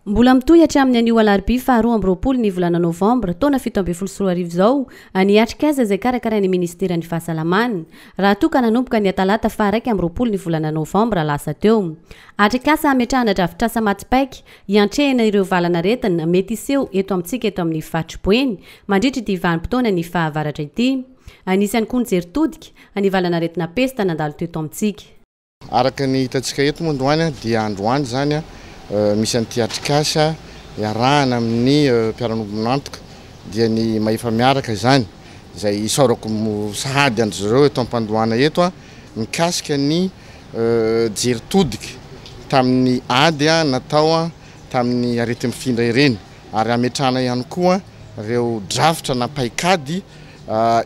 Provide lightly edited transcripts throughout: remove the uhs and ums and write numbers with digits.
Mbola mitohy hatramin'ny anio alarobia faha 22 ny volana novambra taona 2017 izao ny atrikasa izay karakarain'ny minisiteran'ny fahasalamana raha toa ka nanomboka ny talata faha 21 ny volana novambra lasa teo. Atrikasa hametrahana drafitrasa maty paika hiantrehana ireo valan'aretina mety hiseho eto amintsika eto amin'ny faritry Boeny mandritra ity vanim-potoana ny fahavaratra ity. Anisan'ny koa ny jery todika ny valan'aretina pesta nandalo teto amintsika. Araka ny hitantsika eto moa androany dia androany izany misy an'ity atrikasa iarahana amin'ny mpiara-miombon'antoka dia ny Mahefa Miaraka izany izay isaorako sahady an-dry zareo eto am-pandohana eto mikasika ny jery todika tamin'ny ady natao tamin'ny areti-mifindra ireny ary hametrahana ihany koa ireo drafitra na paikady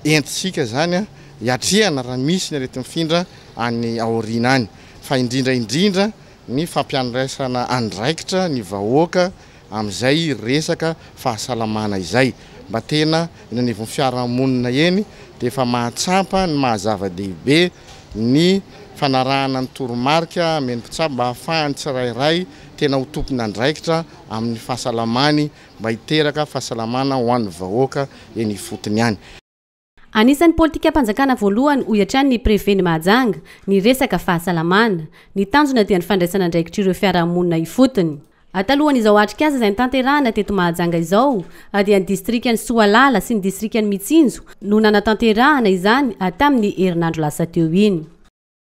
entintsika izany hiatrehana raha misy ny areti-mifindra any aoriana any, fa indrindra indrindra ny fampiandraisana andraikitra ny vahoaka amin'izay resaka fahasalamana izay, mba tena eny anivon'ny fiarahamonina eny dia efa mahatsapa ny maha zava-dehibe ny fanarahana ny toromarika amen'ny mpitsabo mba hahafahan'ny tsirairay tena ho tompon'andraikitra amin'ny fahasalamany mba hiteraka fahasalamana ho an'ny vahoaka eny ifotony any. Anisan'ny politikam-panjakana voalohany, hoy hatrany ny Prefet-n'i Mahajanga, ny resaka fahasalamana. Ny tanjona dia ny fandraisana andraikitr'ireo fiarahamonina ifotony. Talohan'izao atrikasa izay notanterahana teto Mahajanga izao dia ny distrikan'i Soalala sy ny distrikan'i Mitsinjo no nanatanterahana izany tamin'ny herinandro lasa teo iny.